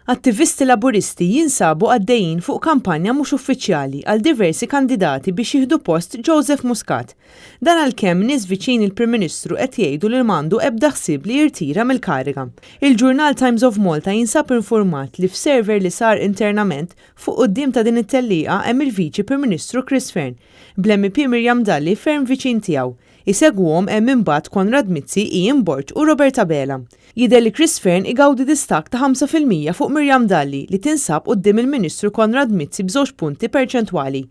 Attivisti Laburisti jinsabu għaddejjin fuq kampanja mhux uffiċjali għal diversi kandidati biex jieħdu post Joseph Muscat. Dan għalkemm nies viċin il-Prim Ministru qed jgħidu li m'għandu ebda ħsieb li jirtira mill-kariga. Il-ġurnal Times of Malta jinsab infurmat li f'server li sar internament, fuq quddiem ta' din it-tellieqa hemm il-Viċi Prim Ministru Chris Fearne, bl-MEP Miriam Dalli ferm viċin tiegħu. Isegwuhom hemm imbagħad Konrad Mizzi, Ian Borg u Robert Abela. Jidher li Chris Fearne igawdi distakk ta' 5% fuq Miriam Dalli li tinsab quddiem il-Ministru Konrad Mizzi b'żewġ punti perċentwali.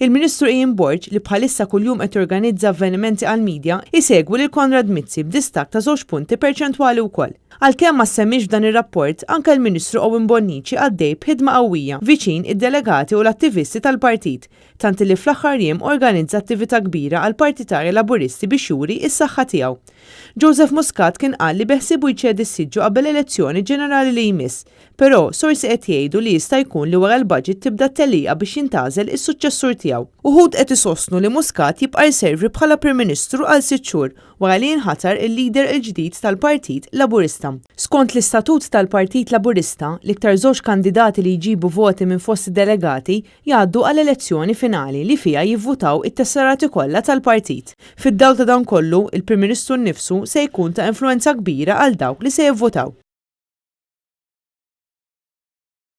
Il-Ministru Ian Borg, li bħalissa kuljum qed jorganizza avvenimenti għall-media, isegwi lil Konrad Mizzi b'distakk ta' żewġ punti perċentwali wkoll. Għalkemm ma ssemmiex f'dan ir-rapport, anke l-Ministru Owen Bonnici għaddej b'ħidma qawwija viċin id-delegati u l-attivisti tal-partit tant illi fl-aħħar jiem organizza attività kbira għall-partitarji Laburisti biex juri s-saħħa tiegħu. Joseph Muscat kien qal li beħsiebu jċedi s-siġġu qabel l-elezzjoni ġenerali li jmiss. Però, sorsi qed jgħidu li jista' jkun li wara l-budget tibda t-tellieqa biex jintgħażel is-suċċessur tiegħu. Uħud qed isostnu li Muscat jibqa' jservi bħala Prim Ministru għal sitt xhur wara li jinħatar il-leader il-ġdid tal-Partit Laburista. Skont l-istatut tal-Partit Laburista, l-iktar żewġ kandidati li jġibu voti minn fost id-delegati jgħaddu għal elezzjoni finali li fiha jivvutaw it-tesserati kollha tal-partit. Fid-dawl ta' dan kollu, il-Prim Ministru nnifsu se jkun ta' influwenza kbira għal dawk li se jivvutaw.